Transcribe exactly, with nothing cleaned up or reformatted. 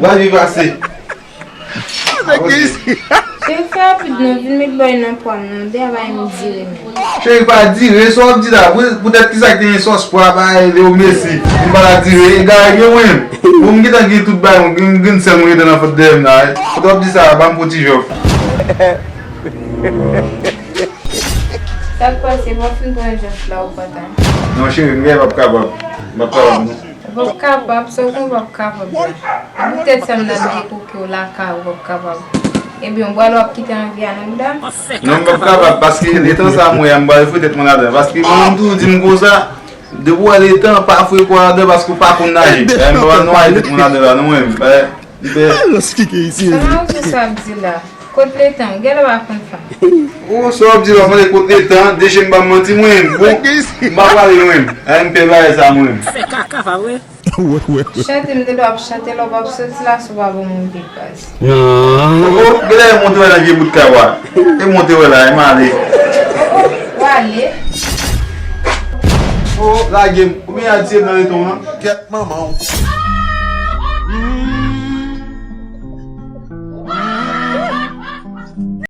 Ba viv ase. Cheri, fè rapid non, vin met bòy nan pwa m non, de a bay m dire menm. Cheri, pa dire, sa w ap di la, pou, poutèt kisa k te gen sòs pwa, bay Leo Messi, m pa la dire, egare gen mwen. Bon, m gentan gen tout bay mwen, gen, gen sèl mwen gentan nan fòt dèyè m la, wi. Sa w ap di sa, ban m pou ti jòf. Sa k pase, pa fin pran jòf la, ou pa ta. Non, cheri, m gen p ap kapab. M p ap kapab, non. Ou p ap kapab, sa w konn w p ap kapab la. Poutèt sa m nan byen koke w lakay ou p ap kapab. Ebyen, ou pral w ap kite anvi a nan bouda m? Non, m p ap kapab, paske letan sa mwen an, m pral fout tèt mwen ladan. Paske manman m toujou di m konsa, depi w wè letan, pa fouye kò w ladan paske w pa konn naje. Eh, m pral nwaye tèt mwen ladan la, non, mwen menm. Eh, m pè. Sa nan rezo sa ap di la? Kot letan? Ou genlè pa konn fanm. Oh, sa w ap di la, mande kot letan, deje m pa manti mwen. Bon, m pa prale lwen. Eh, m pè bagay sa mwen. Fè kaka, pa vre? Chante, m te dwe ap chante lè w p ap soti la, si w pa ban m yon big baz. Non. Oh, genlè e monte wè nan vye bout kay wa. E monte wè la, e m ale. W ale? Oh, lage m. Oubyen y a di se nan leton an? Kèt manman w.